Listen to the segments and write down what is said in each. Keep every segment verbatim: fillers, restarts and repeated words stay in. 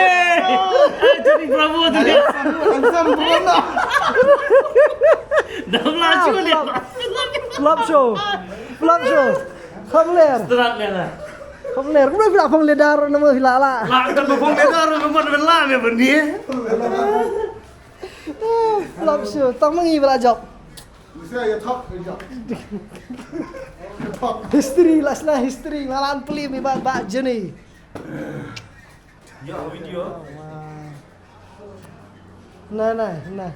Johnny! Johnny, bravo, Johnny! Handsome, bravo. Dah belajar ni. Flop show. Flop show. Kham ler. Strat ni lah. Kham ler. Kumno phi la phong ledar nama phi la la. Lah, kan phong ledar, phong ledar, lah, ya, bani. Flop show. Tang mangi bela jop. Mesti ya top, ya top. Top. History, last night history. Lalan peli mi ba, ba Johnny. Ya, video. Nah, nah, nah.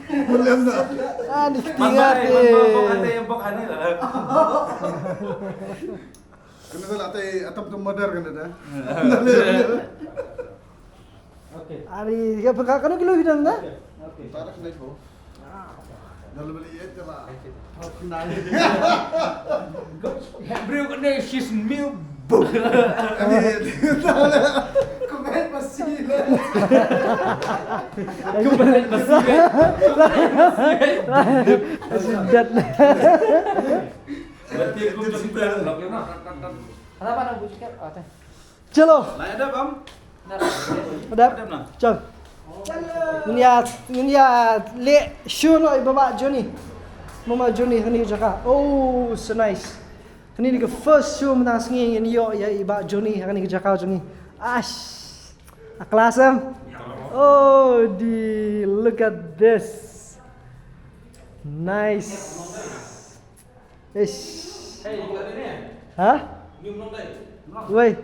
Boleh tak? Ah, ni ketinggal. Kena salah tai atam tu modern kena dah. Ari, ya peka kanu kilo hidang da? Tarak na ko. Dalam beli ya telah. Briew kane she's milk. Comment masih. Comment masih. Sidat. Berarti aku jumpa lagi na. Kenapa nak bujuk? Oh, teh. Chalo. Lai adap, am? Adap. Adap na. Chal. Ngun ïa, ngun ïa leh show noh i Bah Johnny. Mama Johnny ha kane ka jaka. Oh, so nice. Kane ka first show mynta ka sngi ngan ïoh ïa i Bah Johnny ha kane ka jaka jong ngi. Ash. A class em. Oh, di, look at this. Nice. Ish. Ha? Wei.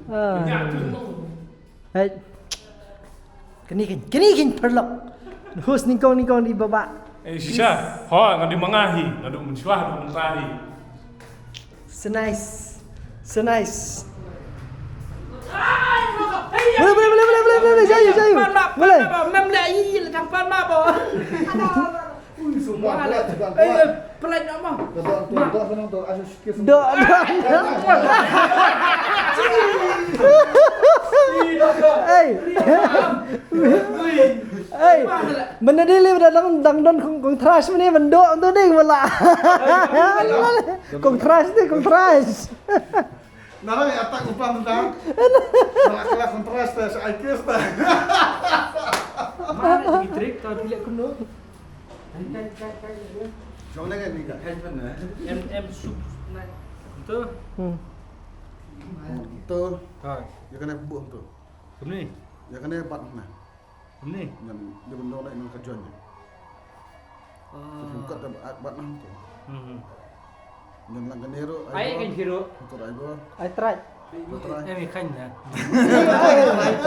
Ah. Hei. Kane kane, kane kane paralok. Host nyngkong nyngkong di Bah Bah. Eh, shisha. Ho, nga di manga hi, nga di mynshuwa, nga di mynta hi. So nice. So nice. Boleh, boleh, boleh, boleh, boleh, boleh. Jaya, jaya. Boleh. Mem le i le tang pan ma ba. Ui, so ba. Eh, eh, pelai nak ma. Dok, dok, dok, dok, dok. Dok, dok, dok. Hey. Hey. Mana dia le dang dang don kong kong trash mana bendok tu ding wala. Kong trash ding, kong trash. Nara ya tak upah mentang. Nara kala kong trash ta sa ikis ta. Mana di trik ta pilih kumno. Jong lagi ni ka. M M sup. Tu. Hmm. Tu. Ha. Ya kena buh tu. Kumni. Ya kena bat na. Ni. Ngan dia bendong na ino ka jon. Ah. Kat da bat na tu. Hmm. Ngan lang kene ro. Ai kan hero. Tu ai bo. Ai trai. Eh, kan ya.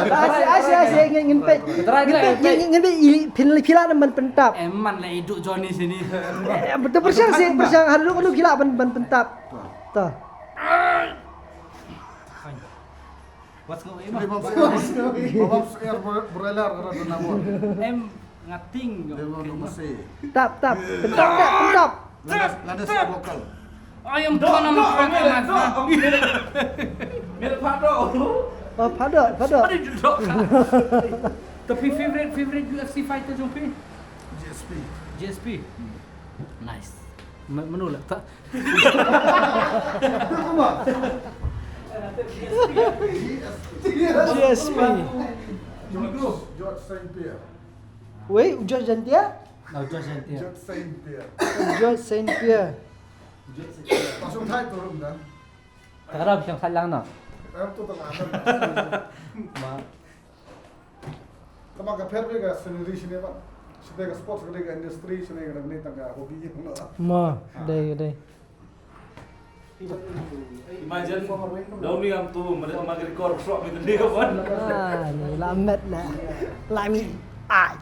Asi asi asi ngin ngin pek. Trai ngin pek ngin pek pil pila na man pentap. Eh, man la iduk Johnny sini. Eh, betul persiang sih persiang haru lu kila ban ban pentap. Ta. What's going on? Baba su air broiler kara tu nabor. Em ngating. Dia mau nunggu si. Tap tap pentap tap pentap. Lada lada sa lokal. I am gonna make a mess. Mira pado. Oh, pado pado. Tapi favorite favorite U F C fighter jong phi? G S P. G S P. Nice. Menolak tak? G S P. George Saint Pierre. Wei, George Saint Pierre? No, George Saint Pierre. George Saint Pierre. George Saint Pierre. Masuk thai turun dah. Sekarang bisa salang na. Em tu tengah. Ma. Tama ka pher be ka scenery shine ba. Shine ka sports ka dei ka industry shine ka dei tang ka hobby. Ma, dei dei. Imagine daw ni am tu ma ma ka record shop ni dei ka ban. Ah, ni la met la. La mi. Ai.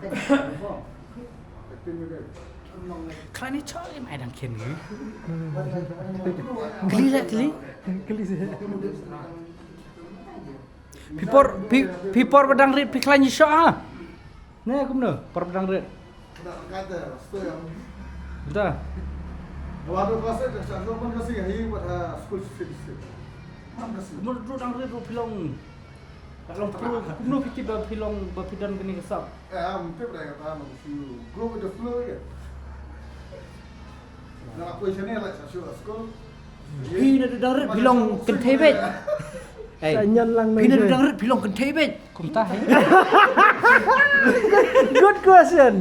Khlani chol i mai dang khen ni. Kli la kli. Kli se. Phi por phi phi por ba dang rit phi khlaiñ shoh ha. Ne kumno por ba dang rit. Da. Kumno dang rit ru phi long. Long pro kumno phi tip ba phi long ba phi don kane ka sap. Eh, am tip da ka ta no phi go with the flow ye. Na ko shane la sa shu school. Phi na dang rit phi long kynthei beit. Hey. Sa nyan lang phi na dang rit phi long kynthei beit. Kumta he. Good question.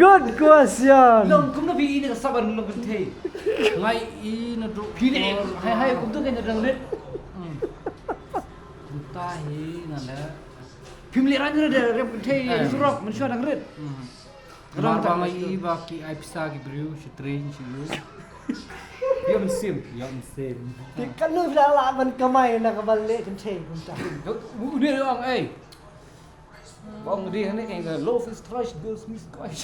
Good question. Long kumno phi ina sabar long kynthei. Ngai ina do phi ne. Hai hai kumta ke na dang rit. Kumta he na la. Phim leh rang rit rem kynthei surok mynshuwa dang rit. Ram ba ngai ba ki ai pisa ki briew shi train shi lu. Yom sim, yom sim. Te kanu phi la ban kamai na ka ban leh kynthei kumta. U ne ong ei. Bong di hane ka love is trust, girls miss crush.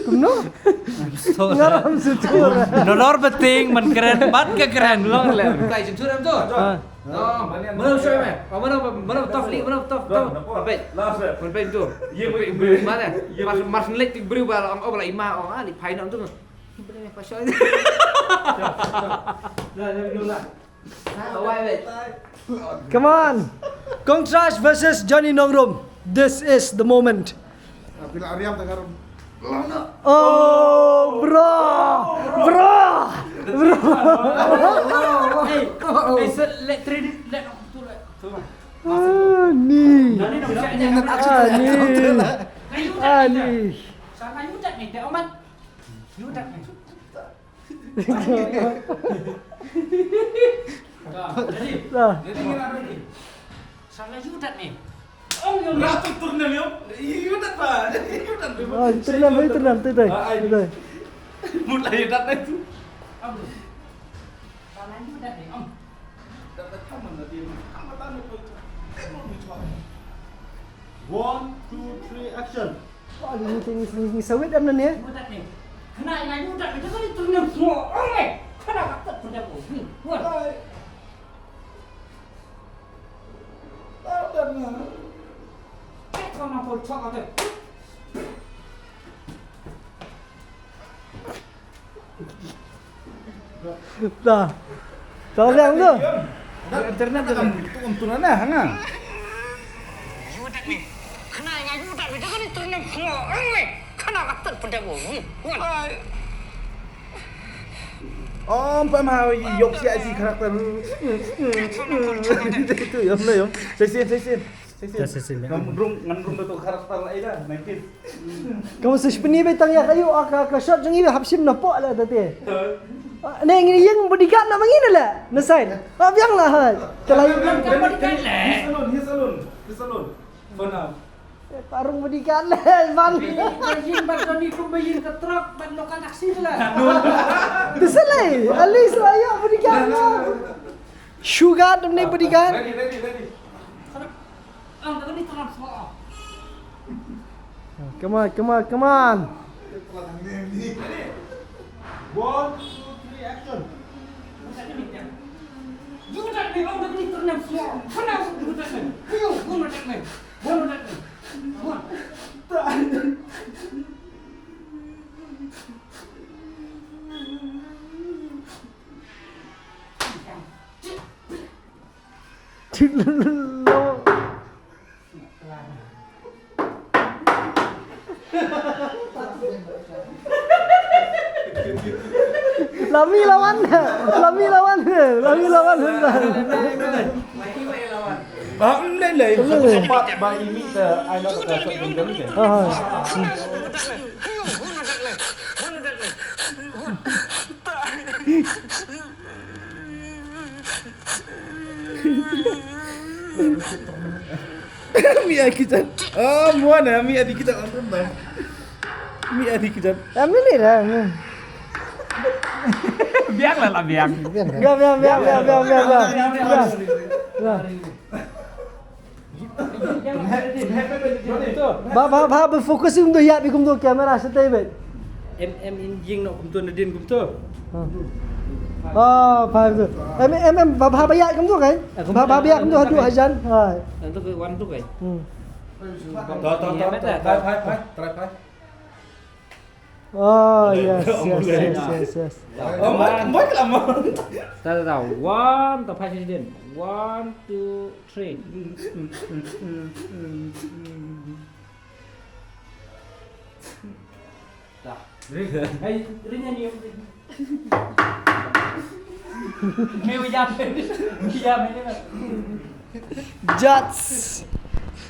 Kumno? Ngaram situ. Nodor beting man kren bat ka kren long le. Kai jin turam tu. Ah. No, mana shoy me? Mana mana tof li, mana tof tof. Pabet. Pabet tu. Mana? Mas mas lek tik beri bal ong obla ima ong ah li pai nong tu. Beri me pasal. Dah dah dulu lah. Come on. Contrast versus Johnny Nongrum. This is the moment. Bila Ariam tak garam. Oh, bro. Bro. Bro. Hey, hey, so let three D, let tu lah. Ah, ni. Ah, ni. Ah, ni. Sana you tak ni, dia amat. You tak ni. Dah, jadi. Dah. Jadi ngira ready. Sana you tak ni. Ong you. Ratu turun ni, ong. You tak pa. You tak. Ah, turun, turun, turun. Ah, ai. Turun. Mut lah you tak ni tu. Abu. Sana you tak ni, ong. One, two, three, action. Wah, ni, ni, ni, ni, ni sawit am na ni? Kena ingat you tak, kita kan itu nem semua orang eh. Kena kata pun dah pun. Hmm, buat. Kau nak pun cakap tu. Ta. Ta liang tu. Internet tu kan tu kan tu na hanga. Om pa ma yok si ai si karakter. Tu yom na yom. Session session. Session. Ngan rung ngan rung tu karakter ai da. Nineteen. Ka mut sa shipni ba tang ïa ka ïoh ka, ka shot jong i ba hap shim na poh la ta te. Ne ngi ïeng bodyguard na ma ngi na la. Na side. Ah, biang la hai. Te la ïeng. His alone, his alone, his alone. For now. Parung bodyguard la ban. Ïeng ba tang ni kum ba ïeng ka truck ban local taxi la. Te sa lei. At least la ïa bodyguard la. Sugar dum ne bodyguard. Ready, ready, ready. Come on, come on, come on. One, two, three, action. Lami lawan, lami lawan, lami lawan. Ba ym lei lei, ba imi te ai na ka. Mi ai kijan. Ah, muan eh, mi ai kijan antum dah. Mi ai kijan. Em ni ni dah. Biang lah lah biang. Biang biang biang biang biang biang. Ba ba ba ba focus ïa kumto, ïa kumto camera sa tai bet. Em em in jing no kumto nadin kumto. Ah, ba ba. Em em em ba ba ba ïa kumto kai. Ba ba ïa kumto haduh hajan. Hai. Anto ke wan tu kai. Hmm. Try try try try. Oh yes yes yes yes yes. Ta ta ta. One, ta phai sini din. One, two, three. Dah. Ring. Hey, ring nyanyi. Mewah jam. Jam ini. Judge.